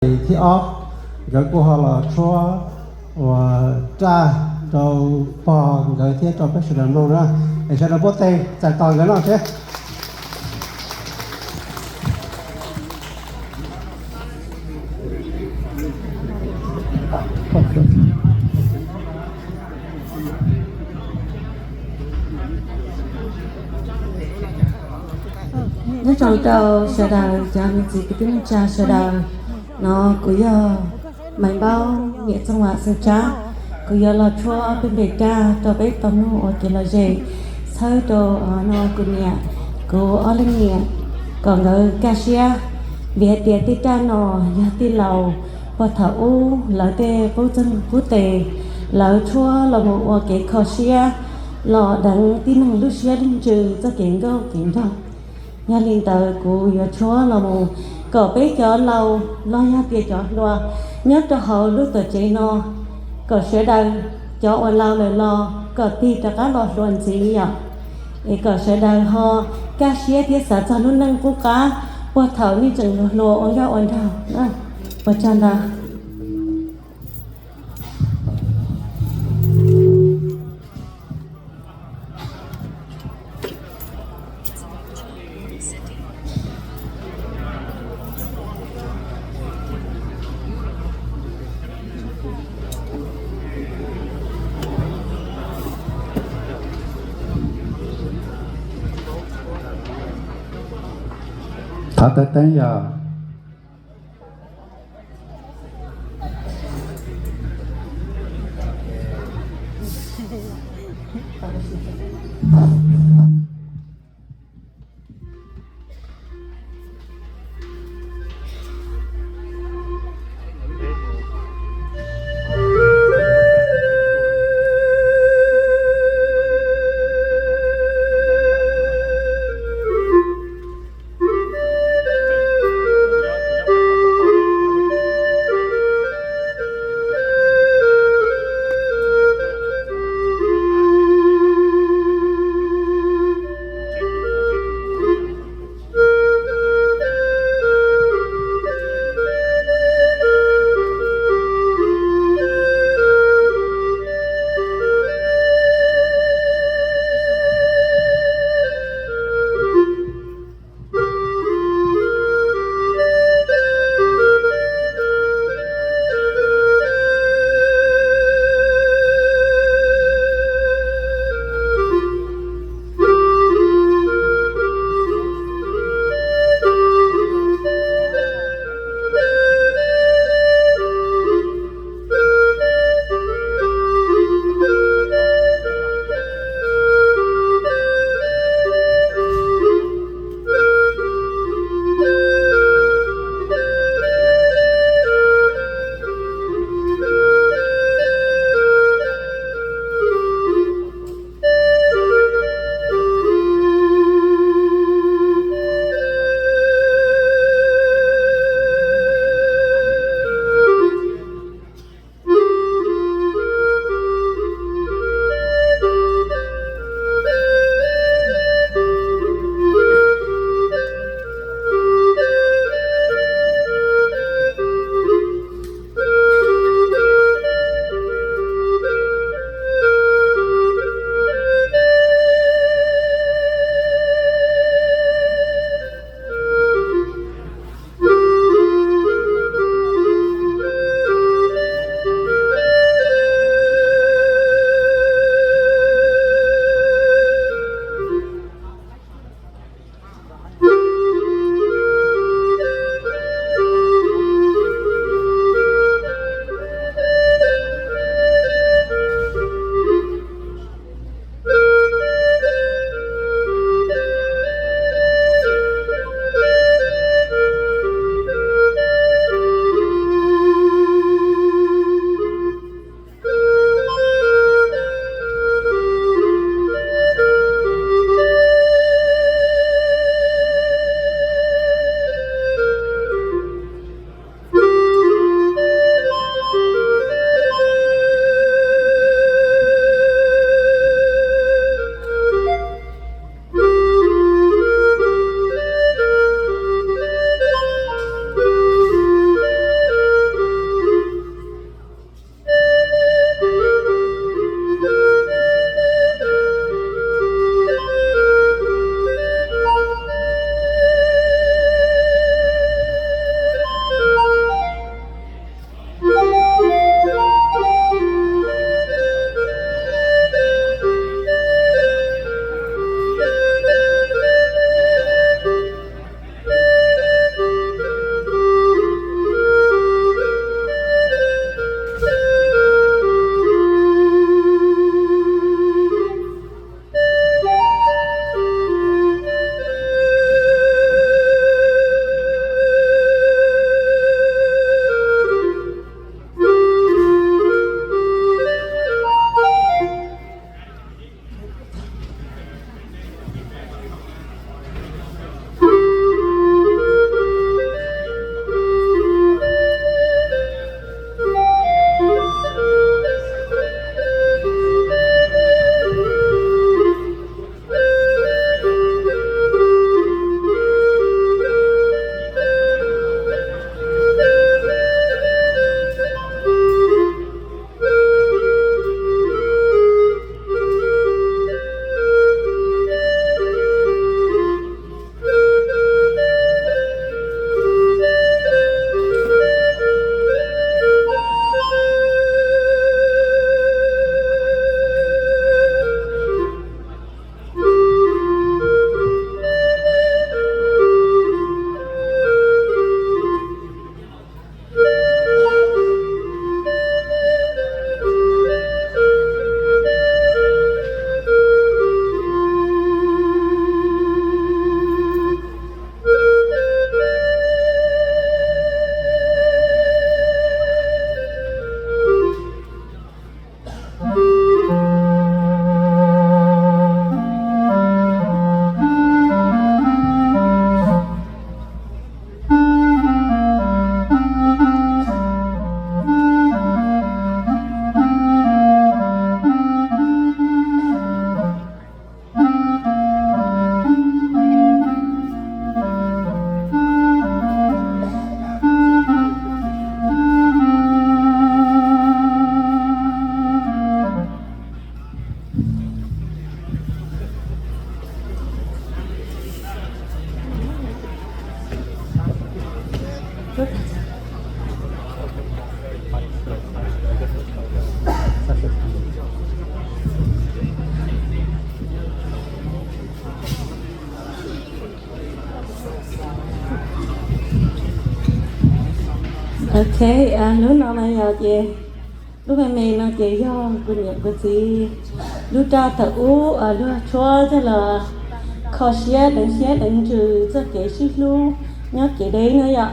Thib ob, nkawd kuj ho los tshuab ua raj rau pog nkawd thiab rau peb sawv daws mloog na. Es sawv daws npuaj tes txais tos nkawd noj seb. Nyob zoo rau sawv daws cov niam txiv kwv tij neej tsa sawv daws, no kuv yog Maiv Npaub niam Txooj Vam xeem Tsab. Kuv yuav los tshuab peb npe raj rau peb tau mloog ua kev lom zem, txhawb rau no kuv niam kuv ob leeg niam kom nkawd kaj siab, vim hais tias tej raj no yog tij laus puag thaum ub lawv tej qub txeeg qub tes lawv tshuab los mus ua kev kho siab los deev tib neeg lub siab lub ntsws txoj kev nkauj kev nraug. Yog li ntawd kuv yuav tshuab los mus kom peb cov laus los yog tias cov hluas nyob rau hauv lub tuam tsev no, kom sawv daws cov uas laus lawm los kom tig rov qab los hluas ntxiv yom, es kom sawv daws ho kaj siab thiab xav txog lub neej qub qab puag thaum nej tseem hluas hluas ua nkauj ua nraug. Ua tsaug ntau. Thov teeb teeb yog. Ok, lub no mas yog ces, lub me me no ces yog kuv niam kuv txiv lub raj thaum ub luag tshuab coj los kho siab deev siab deev ntsws txoj kev sib hlub nyob kev deb no yom.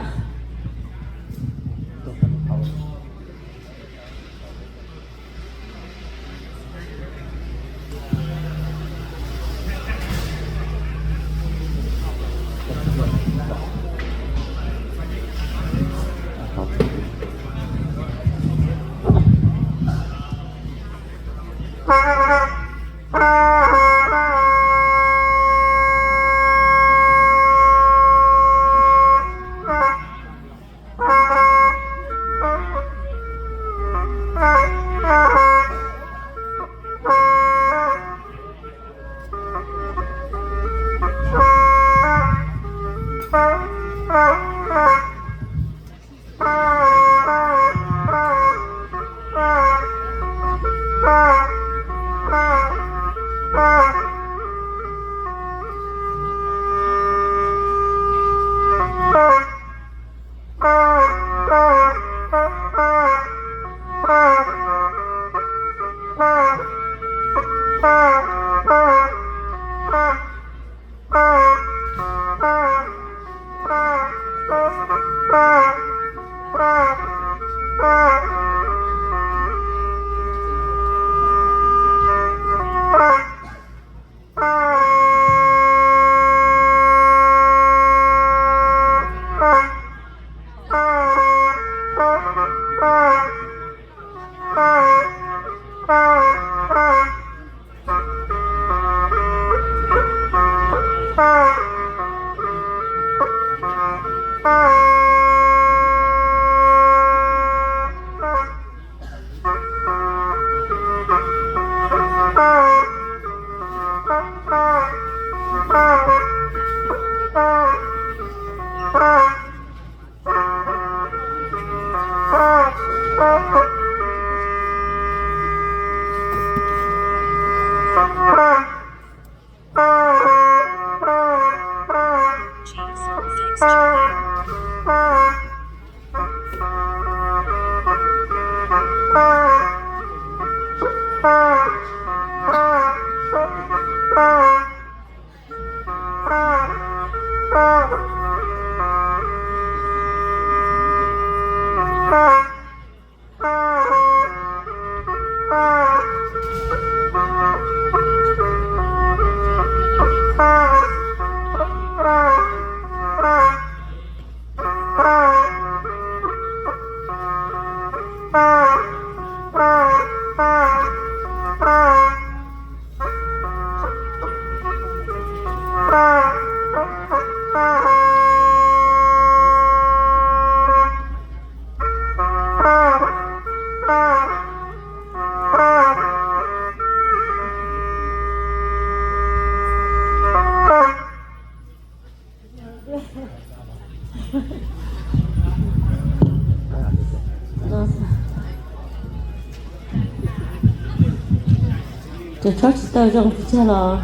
Ces tshuab tsis tau zoo pes tsawg los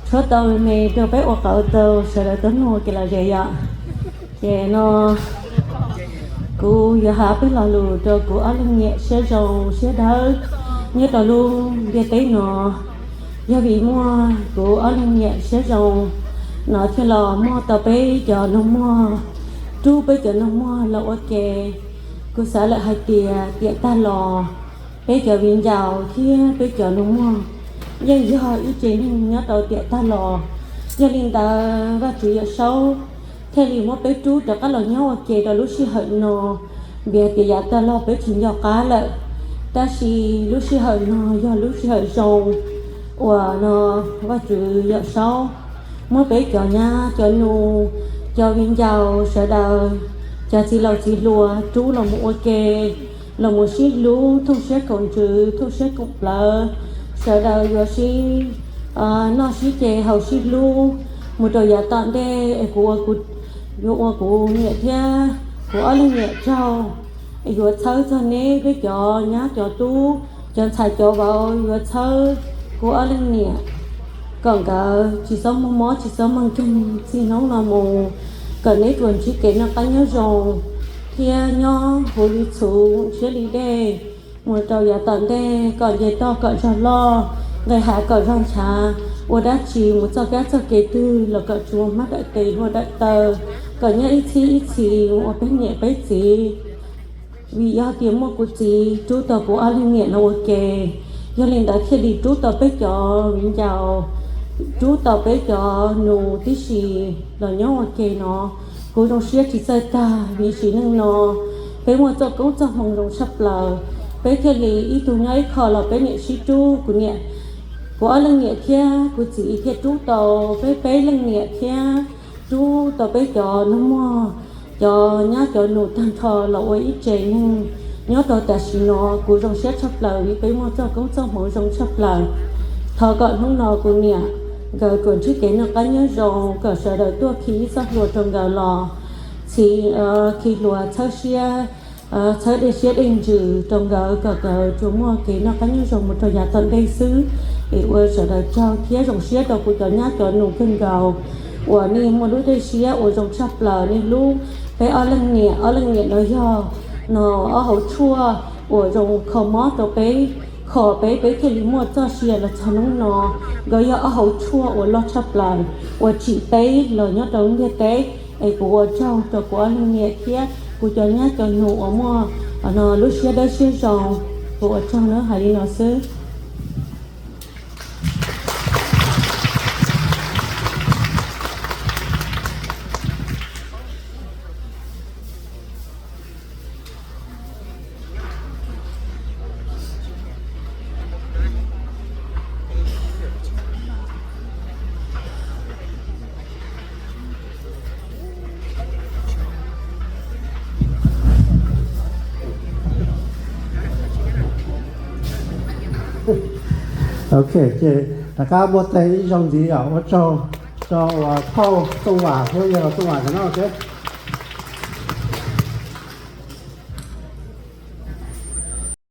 tshuab tau me me rau peb ua qauv tau sawv daws tau mloog ua kev lom zem yom. Ces no kuv yuav hais peb lo lus rau kuv ob leeg niam siab zoo siab dawb nyob rau lub ntiaj teb no. Yog vim muaj kuv ob leeg niam siab zoo no thiaj los muaj tau peb cov nus muag, rub peb cov nus muag los ua ke. Kuv xav lawm hais tias tiam tag los peb cov viv ncaus thiab peb cov nus muag yeej yog ib tsev neeg nyob rau tiam tag los. Yog li ntawd Vajtswv Yawm Saub thiaj li muab peb rub rov qab los nyob ua ke rau lub sij hawm no. Vim tias yav tag los peb tsis nco qab lawm, tab sis lub sij hawm no yog lub sij hawm zoo uas no Vajtswv Yawm Saub muab peb cov nyab cov nus, cov viv ncaus sawv daws, cov txiv laus txiv hluas rub los mus ua ke, los mus sib hlub thooj siab koom ntsws thooj siab koom plawv. Sawv daws yuav sib noj sib ce haus sib hlub mus rau yav tom ntej es kuv ua, yuav ua kuv niam thiab kuv ob leeg niam tsaug, es yuav txhawb txog neb peb cov nyab cov tub, cov ntxhais cov vauv, yuav txhawb kuv ob leeg niam kom nkawd tsis txhob muaj mob tsis txhob muaj nkeeg txij hnub no mus, kom neb tsuas ntsib kev noj qab nyob zoo. thiab nyob huv li txhuv siab li dej, mus rau yav tom ntej kom nce toj kom zog loj, nqis hav kom zog nchav, ua dab tsi mus txoj kab txoj kev twg los kom tsis ua hmab dawm tes hlua dawm taw, kom nyob ib txhib ib txhis ua peb niam peb txiv. Vim yog tias muaj kuv txiv rub tau kuv ob leeg niam no ua ke, yog li ntawd thiaj li rub tau peb cov viv ncaus, rub tau peb cov nus tib si los nyob ua ke no. Kuv zoo siab tsis txawj tag vim sim neej no peb muaj txoj koob txoj hmoov zoo tshaj plaws, peb thiaj li ib tug nyob ib qho los peb niam sib rub, kuv niam, kuv ob leeg niam thiab kuv txiv thiaj rub tau peb peb leej niam thiab rub tau peb cov nus muag, cov nyab cov nus tag nrho los ua ib tsev neeg nyob rau tam sim no. Kuv zoo siab tshaj plaws vim peb muaj txoj koob txoj hmoov zoo tshaj plaws. Thov kom hnub no kuv niam nkawd kuj ntsib kev noj qab nyob zoo, kom sawv daws tuaj khi ib txoj hlua rau nkawd los txhiv, khi hlua txhawb siab, txhawb dej siab dej ntsws rau nkawd kom nkawd tsuas muaj kev noj qab nyob zoo mus rau yav tom ntej xwb. Es ua sawv daws tsaug thiab zoo siab rau kuv cov nyab cov nus kawg nkaus uas nej muaj lub dej siab uas zoo tshaj plaws nej hlub peb ob leeg niam. Ob leeg niam no yog no ob hauv tshuaj uas zoo kho mob rau peb, kho peb peb thiaj li muaj txoj sia los txog hnub no. Nkawd yog ob hauv tshuaj uas loj tshaj plaws uas tsim peb los nyob rau lub ntiaj teb. Es kuv ua tsaug rau kuv ob leeg niam thiab kuv cov nyab cov nus uas muaj no lub siab dawb siab zoo. Kuv ua tsaug na, hais li no xwb. Ok, ces rov qab npuaj teg ib zaug ntxiv os. Ua tsaug rau uas phauj Tooj Vam thiab yawg Tooj Vam ntawm no thiab.